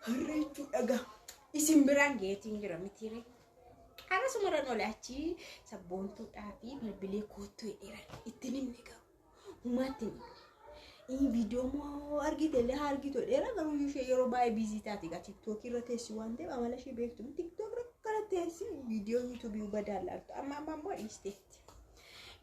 Har'a jechuudha gaa isin biraan geetiin jira mitiire. Akkasumarraan olee achi sabboontuudhaa fi bilbilee koottuu jedheera. Ittiin himne garuu humaatti hin himne. Inni viidiyoo moo argite illee haa argitu jedheera garuu ishee yeroo baay'ee biizii taate egaa tiiktookii irra teessi waan ta'eef amala ishee beektu tiiktook irra kana teessi viidiyoo yuutuubii badaan laaltu amma amma immoo dhiisteetti.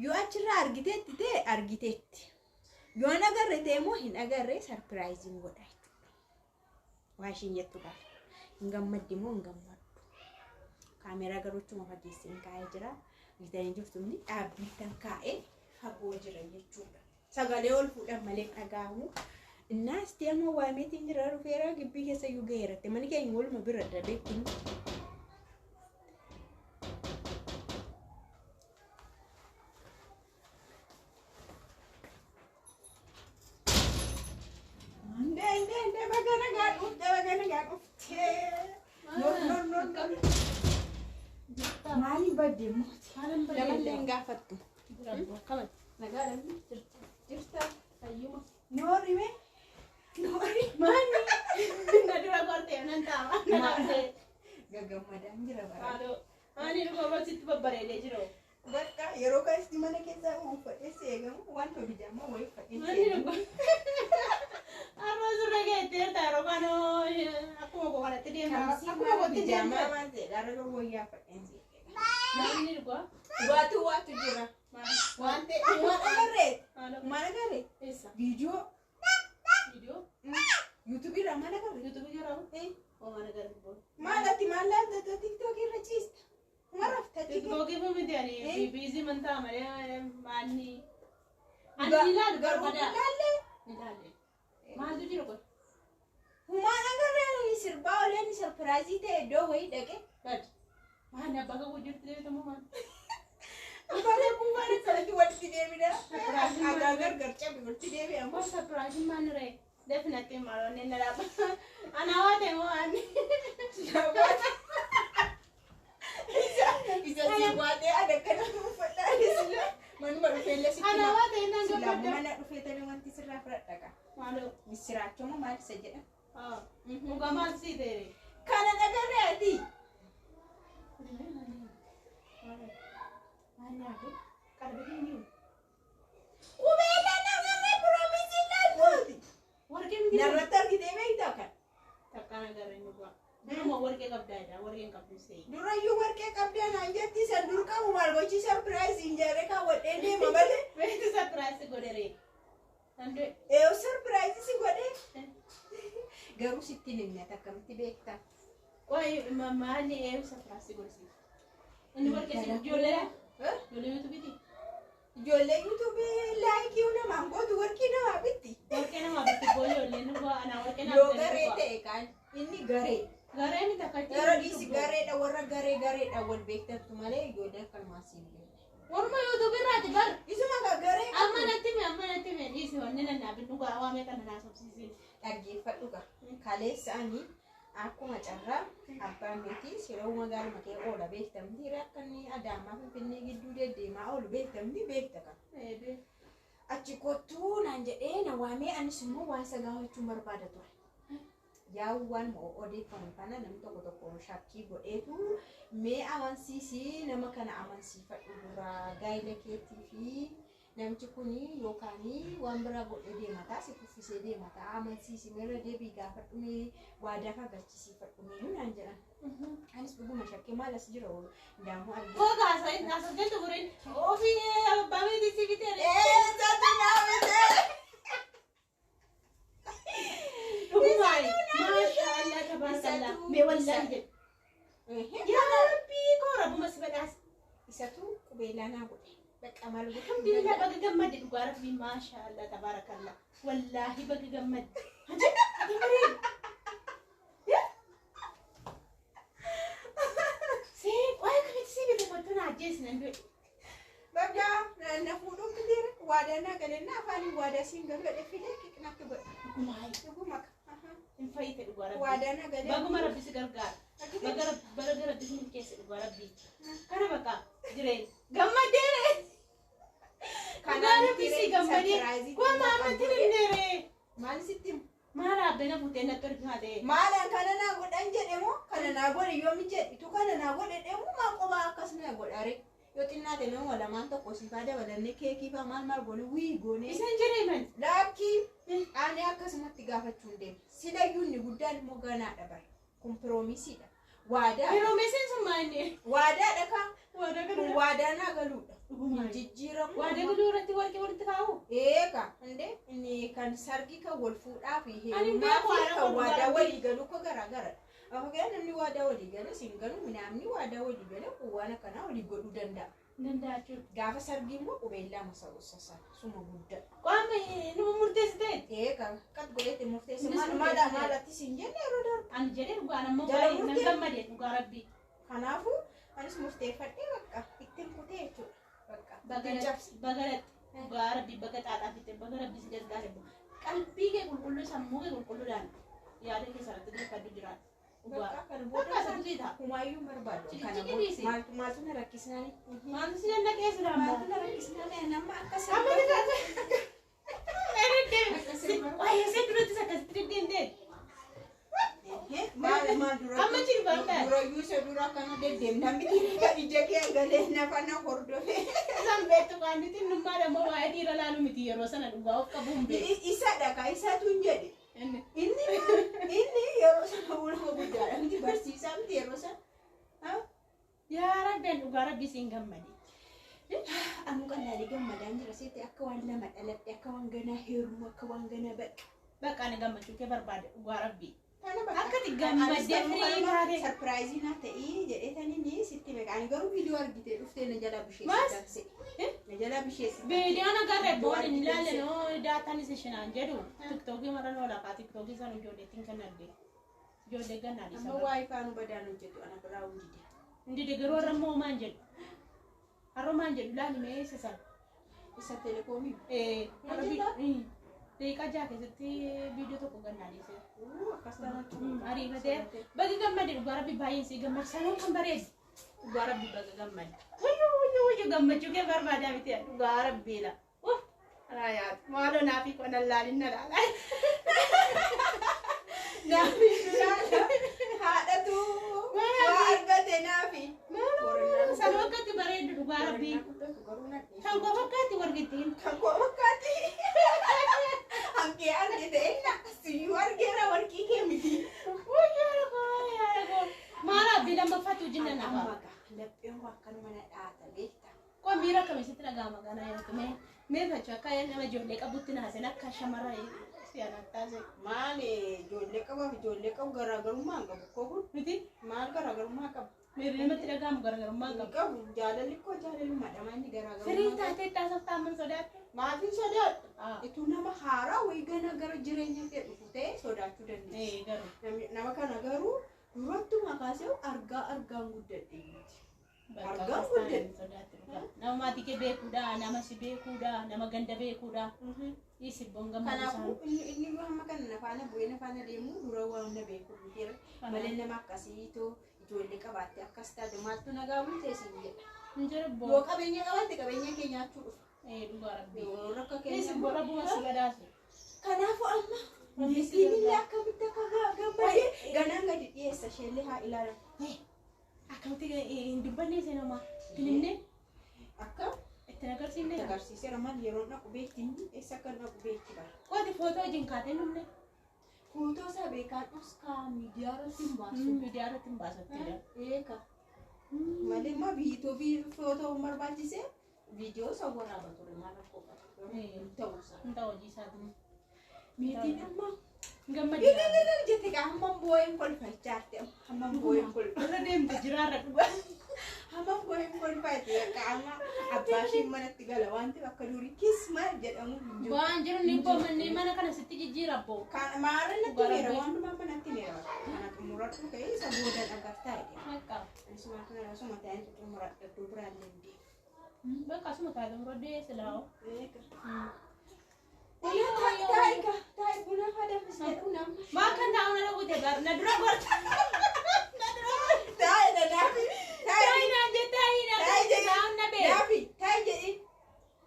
Yoo achirraa argiteetti ta'e argiteetti. Yoo hin agarre ta'e immoo hin agarre sarpiraayiziin godha jechuudha. Waa ishiin jettu gaafa. Hin gammaddi moo hin gammaddu? Kaameeraa garuu achuma fageesseen kaa'ee jira. Bitanii jirtu inni dhaabbiittan kaa'ee fagoo jira jechuudha. Sagalee ol fuudhan malee dhaga'amu. Innaas ta'e amma waameetiin jira dhufeera gibbii keessa iyyuu gaheeratti. Manni keenya waluma bira dabeetti. Ndee ndee ndee baga nagaa dhuftee baga nagaa dhuftee. Nor nor nor nor. Maaliin badde mooti? Namallee hin gaafattu. Jirta? Noorri mee? Noorri. Na dura gortee nan ta'a. Na dhabdee. Gagammadaan jira bara. Haaloo. Ani dhuga wasitti babbareedee jiru. Bakka yeroo kaasti mana keessaa uffadhee si eegamu waan hojii wayii uffadhee si Ani eegamu. dhuga. Har'a sirra geettee ta'a kanoo akkuma koo kanatti deema. Akkuma kootti Bijaamaa deema. maal ta'e gara wayyaa uffadheen si eegama. Namni dhuga. Waatu waatu jira. Waan ta'e. Waan agarree? Haaloo. Maal agarree? Eessa? Viidiyoo Viidiyoo? yuutuubii irraa maal agarree? Yuutuubii jiraa? Homaan agarru boon. Maal ati maal laalta tiiktookii irra ciista? Marafta Tiktookii kun miti ani biizii mantaa malee maalni. Ani Garuu ilaalu barbaada. ilaalle Ni ilaalle. Maaltu jira kun? humaan agarree sirbaa oleen sarpiraayizii ta'e iddoo wayii dhaqe. Bad. Maal abbaa kakuu jirti deebitamu maal? Abbaan kun maal akkanatti walitti deebina? Sarpiraayiziin maal? Agaa gargar cabe walitti deebi'amu. Kun sarpiraayiziin maal ree? Definitely maal onneen na dhaaba. Ana waa ta'e moo ani? Isa si waatee ada kanatti uffadhaa sila manuma dhufeellee sitti Ana waa ta'e nan sila gabbadda. mana dhufee tani wanti sirraa fudhadha qa. Maaloo. Misiraachoma maal isa jedha? Dhugaa maal sii ta'e? Kana dhagarree ati. Maal nyaate? Qalbii hin jiru. Qubeelaa namarree piroomisii laaltuuti. Warqee miti. Narratti argitee beektaa kan? Takkaan agarreen dhugaa. Duruma warqee qabdaa jedha. Warqeen qabdu seeyi. Durayyuu warqee qabdaa naan jetti san dur qabu maal gochi sarpiraayiziin jaaree kaawwadhee deema malee. Beektu sarpiraayizii godheree. Dandee. Eeyyuu sarpiraayizii si godhee. Garuu sitti hin himne akkamitti beektaa? Qoy maali eeyu sarpiraayizii godhisiif? Inni warqee si ijoollee ijoollee yuutuubiiti. Ijoollee yuutuubii laayikii namaan gootu warqii namaa bitti. Warqee namaa bitti boo ijoolleen dhugaa anaa warqee namaa Yoo garee ta'e kaan inni garee. Garee miti akkatti. Yeroo dhiisi gareedha warra garee gareedha wal beektattu malee ijoollee akkanumaa siin beekne. Warma yuutuubii irraati bar. Isuma gaa garee Amma natti hime amma natti hime dhiisi wanni nan dhaabin dhugaa waa meeqa na naasofsiisin. Dhaggeeffadhu gaa. Kaleessa ani akkuma carraa abbaan meetii yeroo magaaluma kee oola beektamti akka inni Adaamaa Finfinnee gidduu deddeemaa oolu beektamti beekta kan. Achi kottuu naan jedhee na waamee anis immoo waan isa gaafachuun barbaada ture. Yaa'u waan odeeffamu kana namni tokko tokko shakkii godheetu mee amansiisii nama kana amansiifadhu dura gaa'ela keetii fi namichi kun yookaan waan biraa godhee deemataa si kuffisee deemataa amansiisi meerra deebii gaafadhu mee waadaa kagalchisiifadhu mee naan jedhan. Anis dhuguma shakkii maal as jira daamuu argina. Koo kaasa haasofte xumurin ofii abbaa meetii si bitee. Eessatti naa bitee? Dhugumaani. Maashaallah tabaarakallah. Mee wallaahi jedhu. Yaa Rabbii koo rabbuma si badhaasa. Isatu qubeelaa naa godhe. Bakka maal godhe? Alhamdulillah baga gammadde dhugaa Rabbii maashaallah tabaarakallah. Wallaahi baga gammadde. Ati bareedu. See qoy akkamitti si bite kottu na ajjeesi nan du'e. Bakka na fuudhuun biteera waadaa naa galennaa afaaniin waadaa siin galu jedhe fidee qiqnaatti godhe. Dhugumaani. Dhuguma. Hin fayyite dhugaa Rabbii. Waadaa naa galee. Baguma Rabbi si gargaara. Baga baga Rabbi si milkeesse dhugaa Rabbii. Kana bakka jireenya. Gammaddeere. Dhugaa Rabbi si gammadee. Koo maamatti himneere. Maal sitti himu? Maal abbeen fuutee natti ol kaatee? Maalaan kana naa godhan jedhe moo kana naa godhe yoomi jedhe tu kana naa godhe deemu maa qophaa akkas naa godhare. Yoo xinnaate nama lamaan tokko siifaa dabalannee keekii faa maal maal goone wii goone. Isan jedhee man. Lakkii ani akkasumatti gaafachuu hin deemu. Silayyuu inni guddaan immoo ganaadha bara. Kompiroomisiidha. Waadaa. Piroomeesiin sun maal? Waadaadha kaa. Waadaa Kun galuu. waadaa naa galuudha. Hin jijjiiramu. Waadaa galuu irratti warqee walitti kaa'u. Eega indee inni kan sargii kan wal fuudhaa fi Ani hin heerumaa beeku fi haadha kan koo waadaa dhugaa walii galuu ko garaagaradha. Amma kana namni waadaa walii gale siin galu namni waadaa walii gale waan akkanaa walii godhuu danda'a. Danda'a jechuudha. Gaafa sargii immoo qubeellaa masa ussasa suma guddaa. Qaama nama murteessitee. Eega qad godhetti murteessa Innis maal murteessite. maalatti siin jenne yeroo darbu. Ani jedhee dhugaan ammoo Jala baay'ee nan murtee? gammade dhugaa rabbii. Kanaafuu anis murteeffadhee bakka ittiin kutee jechuudha. Bakka ittiin cabse. Bagalatti dhugaa rabbii baga xaaxaa fitte baga rabbii si gargaare qalbii kee qulqulluu sammuu kee qulqulluudhaan yaada kee sanatti galfadhu jiraata. Dhugaa. Bakka kana booda Akka asatu siita. Humaayyuu hin barbaadu. Ciki Kana ciki booda dhiisi. maaltu maaltu na rakkisnaani? Maaltu si dandaqee sira ammoo? Maaltu na rakkisnaani? Nama akka Amma ni sirba. Waa'ee see durattis akkasitti deddeemtee. Maal maal dura? Amma jiru barbaada. Durayyuu isa dura akkana deddeemna miti kan ija kee galee nafa na hordofee. Isaan beektu qaanditti innummaa dammoo waa'ee dhiira laalu miti yeroo sana dhugaa of qabu hin beeku. Isadha ka isatu hin jedhe. Inni Inni inni yeroo sana ulama guddaadha miti barsiisaa miti yeroo sana. Ha? yaa rabbi dhugaa rabbii siin gammade. Anu qalaalee gammadaan jira seete akka waan lama dhaladhe akka waan ganaa heerumu akka waan ganaa bakka. Bakka ani gammachuu kee barbaade dhugaa rabbii. Kana bakka. Akka ati gammaddee firii taate. Sarpiraayizii naa ta'ii jedhee taniin sitti meeqa ani garuu viidiyoo argitee dhuftee na jalaa Maas? bisheessite. Na jalaa bisheessite. Viidiyoon agarre boon hin ilaalle noo daataan isa shinaan jedhu tiktookii mara noo lafaa tiktookii sana ijoolleettiin kan arge. Ijoollee gannaa Amma dhiisa. waayifaa nu badaan hojjetu ana biraa hundide. Hindi garuu har'a immoo maan jedhu. Har'a maan jedhu laali mee isa sana. Isa telekoomii. Eh, Maal har'a jettaa? daqiiqaa jaha keessatti viidiyoo tokko gannaa dhiise. Akkas taanaan Ariifatee baga gammade dhugaa rabbi baay'een si gammade sanoon kan bareedu dhugaa rabbi baga gammade. Wayyoo wayyoo wayyoo gammachuu kee barbaadaa miti dhugaa rabbiidha. Uff anaa yaadu maaloo naafii qonan laalin na laala. Naafi nulaala haadhatu waa argate naafi. Sanoo akkatti bareedu dhugaa rabbii. Kan koo fakkaatti wargittiin. Kan koo fakkaatti. Hankee argite enna siyyuu argeera warqii kee miti. Wayyoo maal abbii lammaffaatti hojii nan Amma hafa. gaa lapheen koo akkanuma na dhaata beekta. Koo miira akkamitti dhaga'ama kana yoo mee mee facha akka nama ijoollee qabutti naasen akka shamara si'anaan taase. Maal ijoollee qabaaf ijoollee qabu garaagarummaa hin qabu koo kun Miti maal garaagarummaa qaba? miirri namatti dhaga'amu garaagarummaa Hin qabu. qabu jaalalli koo jaalalummaadha maanni Firii garaagarummaa qaba. taatee taasiftaa amman sodaattu. Maatiin sodaadha. Ah. Ituu nama haaraa wayii gana gara jireenya kee dhufu ta'e sodaachuu dandeessi. Ee garuu. Nama kana garuu durattuma kaasee argaa argaan guddadhe miti. Argaan guddadhe. Nama maatii kee beekuudha, nama si beekuudha, nama ganda beekuudha. Isibboon gammadu Kanaafuu inni inni yoo hamma kana na faana bu'ee na faana deemu dura waan na beeku miti. Malee nama akkasiitu ijoollee qabaatte akkas taate maaltu nagaa bultee siin jedha. Hin jiru Yoo qabeenya qabaatte qabeenya kee nyaachuu dhufa. Ee dhugaa rabbii. Yoo rakka keenya Isibboon rabbuma si badaasu. Kanaafuu amma niitiin illee akkamitti akka gammadee ganaan gadi dhiyeessa isheellee haa ilaalan. Akkamitti hin dubbanne isheen homaa? Finfinnee Akka ittiin agarsiifne. agarsiiseera maal yeroo dhaqu beekti inni eessa akka dhaqu beekti bara. Qooti footoo wajjin kaatee dhumne. Footoo isaa beekaan dhoskaa miidiyaa irratti hin baasu. Miidiyaa irratti hin baasattidha. Eeka. Malee immoo viidiyoo footoo hin barbaachise viidiyoo isa waraaba ture maal rakkoo qaba. Ta'uusaa. Hin ta'u hojii isaatiin. Niitiin amma Gammadee. jette gaa hammam boo'een kolfachaarte hammam boo'een kolfa. Irra deemte jiraarra dhugaa. Hammam boo'een kolfaate qaama abbaa isheen manatti gala waan ta'eef akka durii kis maal jedhamu hin jiru. Waan jiru ni boomannee mana kana sitti jijjiira abboo. Kan maara natti meera waan dhumaa manatti meera kana xumuradhu ka'ee isa booda dhagartaa jedhe. Bakka. Anis maal kana asuma ta'een xumuradhu iddoo biraan deemte. Bakka asuma taate muradhee silaa'u. Taa'i taa'i buna fadafis jedhu namni. Maa kan taa'u na dhawwite gar na dura gorta. Na dura gorta. Taa'i na naafi. Taa'i Taa'i naan jette taa'i naan Taa'i jedhi. taa'u na bee. naafi taa'i jedhi.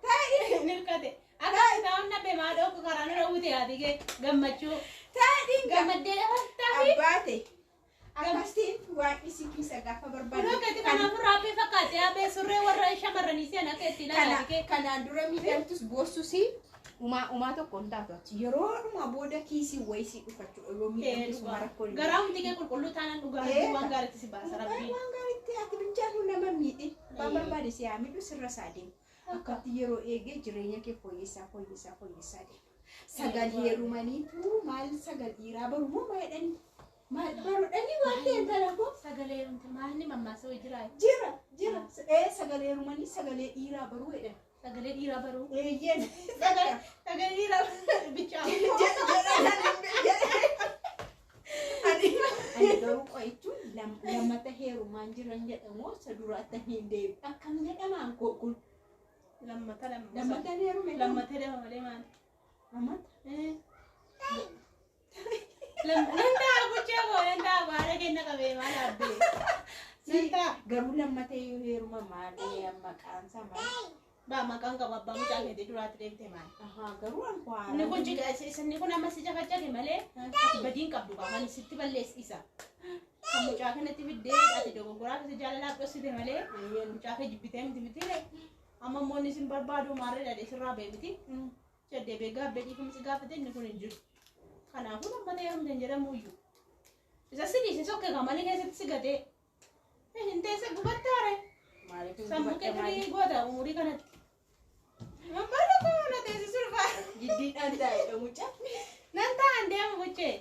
Taa'i Nirkate. Akka taa'u na bee maa dhooku karaa na dhawwite ati kee gammachuu. taa'i. Jiraate akkasiin waan isi keessa gaafa Kunoo keetti barbaade. kanaafuu raaphee fakkaate haphee surree warra shamarranii seen akka itti ilaalaa kee. Kanaan dura miidhamtus boossus umaa tokko hin taatu achi yeroo dhuma booda kiisii wayisii dhufachuudha yoo miidhamtus uma rakkoo hin Garaa hundi kee qulqulluu taanaan dhugaa rabbii waan gaariitti si baasa rabbiin. Waan gaariitti ati bilchaatu nama miidhe waan barbaade si haa miidhu sirra isaa deemu. Akkatti yeroo eegee jireenya kee fooyyessaa fooyyessaa fooyyessaa deema. Sagal heerumaniitu maal sagal dhiiraa baru moo maal jedhanii maal baruudhanii waan ta'e intala koo. Sagalee heerumte maalni mammaasa wayii jiraa? Jira jira sagalee heerumanii sagalee dhiiraa baruu jedhan. Sagalee dhiiraa baruu. Eeyyeen. Sagalee dhiiraa bichaa. Ani garuu qo'ichuun lammata heerumaan jiran jedhamu isa duraatti hin deebi. Akkam jedhamaan koo kun Lammata lammata. lammata heerume Lammata lama malee maal? Lammata. Nan ta'a gochee koo nan ta'a baala kenna qabee maal dhaabbee. Nan ta'a. Garuu lammata heeruma maal maqaan isaa maal? Baa maqaan qabu abbaa mucaa keetii duraatti deemte maal? Ahaa garuu an koo Inni haaraa. kun inni kun amma si cafacate malee ati badiin qabdu qaba sitti balleessisa. Kan mucaa kanatti fiddee ati dogoggoraa fi jaalalaaf dhoksite malee mucaa kee jibbitee miti miti amma immoo inni sin barbaadu maarree dhadhee sirraa ba'e miti. Jedhee gaabbee dhiifama si gaafate inni kun hin jiru. Kanaafuu lammata heerumte hin jedhamu iyyuu. Isa si dhiise sokkee mana keessatti si gatee. Hin teesse gubattaare. Maaliif hin Sammuu kee gubadhe maaliif? firii goota umurii kanatti. Mambaala koo na teessisuuf. Giddiidhaan taa'edha mucaa. Nan ta'an deemu buchee.